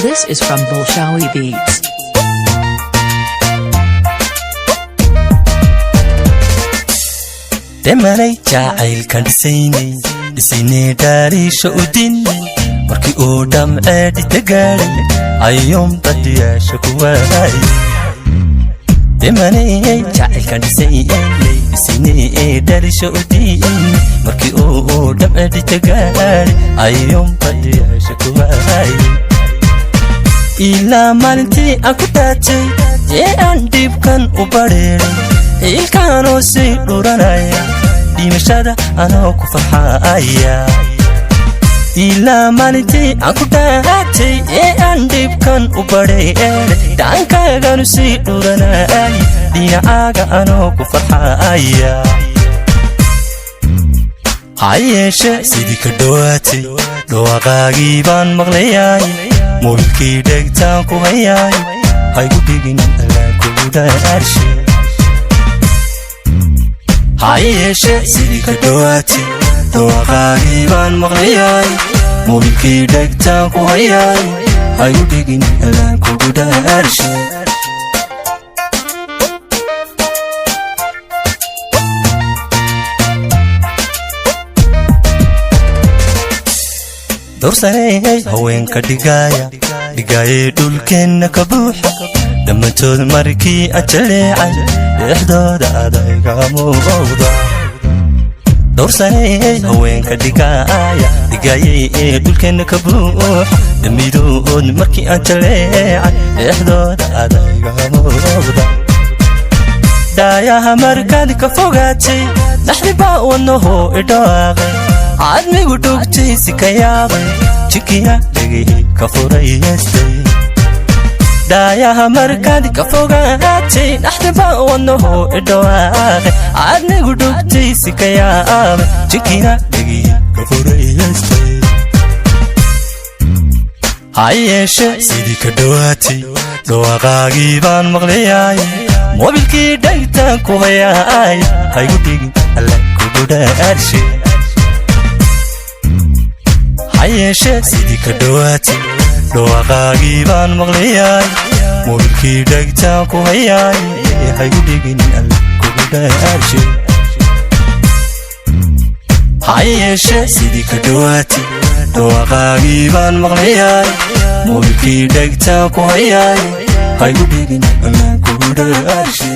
This is from Bolshawi Beats. Demanay jacaylkan dhisaynay, dhisaynay dhaariisha u dinnay, markii uu dhamcee dhita gaadhay ayuunba dhiyaasha ku waayay. Demanay jacaylkan dhisaynay, dhisaynay dhaariisha u dinnay, markii uu dhamcee dhita gaadhay ayuunba dhiyaasha ku waayay. Ilaa maalintii aan ku dhaatay ee aan dhibkan u badheeray, ilkaanoo sii dhuranaya, dhimashada anoo ku farxaaya. Ilaa maalintii aan ku dhaatay ee aan dhibkan u badheeray, dhaankaaganu sii dhuranay, dhinacaaga anoo ku farxaaya. Ha yeeshe sidii ka dhowaatay, dhawaaqaagii baan maqlayaay, moobilkii dhegtaan ku hayaay, haygu dhigin allaan kugu dhaarshe. Ha yeeshe sidii ka dhowaatay, dhawaaqaagii baan maqlayaay, moobilkii dhegtaan ku hayaay, haygu dhigin allaan kugu dhaarshe. Dowrsaney haweenka dhigaaya dhigaayay dhulkeenna ka buuxa, dhammaantood markii aan jaleecay dhexdooda adayga muuqda. Dowrsaney haweenka dhigaaya dhigaayay ee dhulkeenna ka buuxa, dhammidood markii aan jaleecay dhexdooda adayga muuqda. Dhaayaha markaad ka fogaatay, naxdibaa wadnaho idhawaaqay, cadmigu dhugtaysi ka yaabay, jikiya dhegihi ka furaystay. Dhaayaha markaad ka fogaatay, naxdibaa wadnaho idhawaaqay, cadmigu dhugtaysi ka yaabay, jikiya dhegihi ka furaystay. Ha yeeshe sidii ka dhowaatay, dhawaaqaagii baan maqlayaay, moobilkii dhegtaan ku hayaay, haygu dhigin alla kugu dhaarshe. Ha yeeshe sidii ka dhowaatay, dhawaaqaagii baan maqlayaay, moobilkii dhegtaan ku hayaay, haygu dhigin alla kugu dhaarshe. Ha yeeshe sidii ka dhowaatay, dhawaaqaagii baan maqlayaay, moobilkii dhegtaan ku hayaay, haygu dhigin alla kugu dhaarshe.